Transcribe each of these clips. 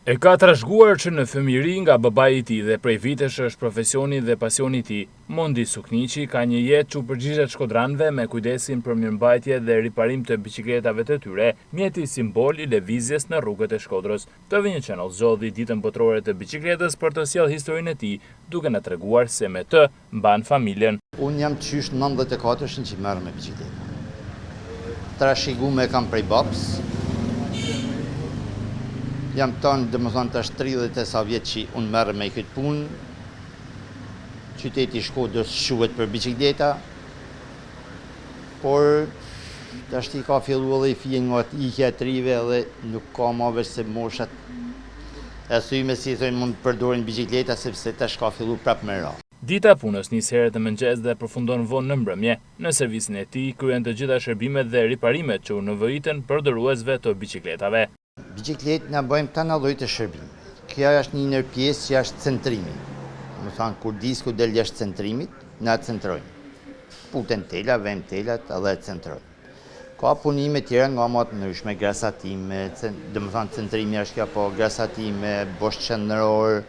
E ka trashëguar që në fëmijëri nga babai i tij dhe prej vitesh është profesioni dhe pasioni i tij. Mondi Sukniqi ka një jetë që u përgjigjet shkodranëve me kujdesin për mirëmbajtje dhe riparim të biçikletave të tyre, mjeti simbol i lëvizjes në rrugët e Shkodrës. TV një Channel zgjodhi Ditën Botërore të Biçikletës për të sjellë historinë e tij, duke na treguar se me të mban familjen. Unë jam qysh 94-shin që merrem me biçikleta. Trashëgume e kam prej babës. Jam tanë, domethonë, tash 30 e sa vjet që unë merrem me këtë punë. Qyteti i Shkodrës shquhet për biçikleta. Por, tashti ka fillu edhe i fije nga ikja e t'rive edhe nuk ka ma veç se moshat e thyme si i thojnë mund të përdorin biçikleta sepse tash ka fillu prap me ra. Dita e punës nis herët në mëngjes dhe përfundon vonë në mbrëmje. Në servisin e tij kryhen të gjitha shërbimet dhe riparimet që u nevojiten përdoruesve të biçikletave. Biçikletë na bëjmë tana llojet e shërbimeve. Kjo është një ndër pjesë që është centrimi. Domethanë kur disku del jashtë centrimit, na e centrojmë. Puten tela, vejmë telat edhe e centrojmë. Ka punime tjera nga ma të ndryshme, grasatime, domethanë centrimi është kjo, po grasatime, bosht qendror,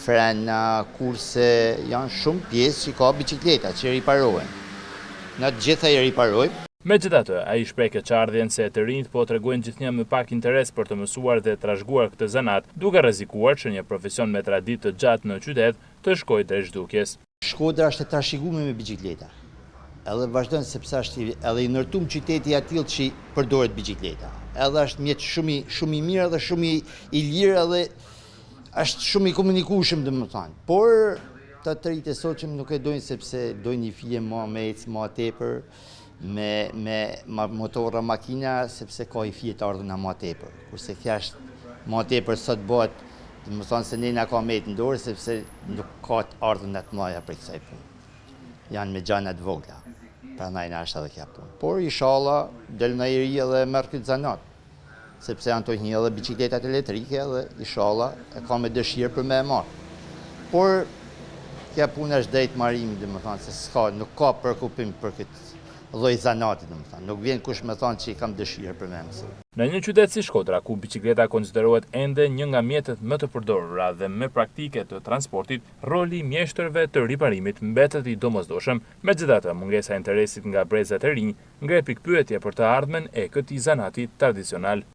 frena, kurse, janë shumë pjesë që ka biçikleta që riparohen. Na të gjitha i riparojmë. Megjithatë, ai shpreh keqardhjen se të rinjtë po tregojnë gjithnjë më pak interes për të mësuar dhe trashëguar këtë zanat, duke rrezikuar që një profesion me traditë të gjatë në qytet të shkojë drejt zhdukjes. Shkodra është e trashëgume me biçikleta. Edhe vazhdon sepse është edhe i ndërtum qyteti i atillë që përdoret biçikleta. Edhe është mjet shumë i shumë i mirë edhe shumë i, i lirë edhe është shumë i komunikueshëm domethanë. Por të të rinjtë e sotshëm nuk e dojnë sepse dojnë një fije ma me ecë ma tepër me me motorra makina sepse ka i fije të ardhuna ma tepër. Kurse kjo është ma tepër sot bëhet Domethanë se ne na ka met në dorë, sepse nuk ka të ardhuna të mëdha prej kësaj punë. Janë me gjana të vogla. Prandaj na është edhe kjo punë. Por ishalla del naj i ri edhe e merr këtë zanat. Sepse janë tu hi edhe biçikletat elektrike edhe ishalla e ka me dëshirë për me e marrë. Por kjo punë është drejt marimit, domethanë se s'ka, nuk ka preokupim për këtë lloj zanati, domethanë. Nuk vjen kush me thanë që i kam dëshirë për me mësu. Në një qytet si Shkodra, ku biçikleta konsiderohet ende një nga mjetet më të përdorura dhe më praktike të transportit, roli i mjeshtërve të riparimit mbetet i domosdoshëm. Megjithatë, mungesa e interesit nga brezat e rinj ngre pikëpyetje për të ardhmen e këtij zanati tradicional.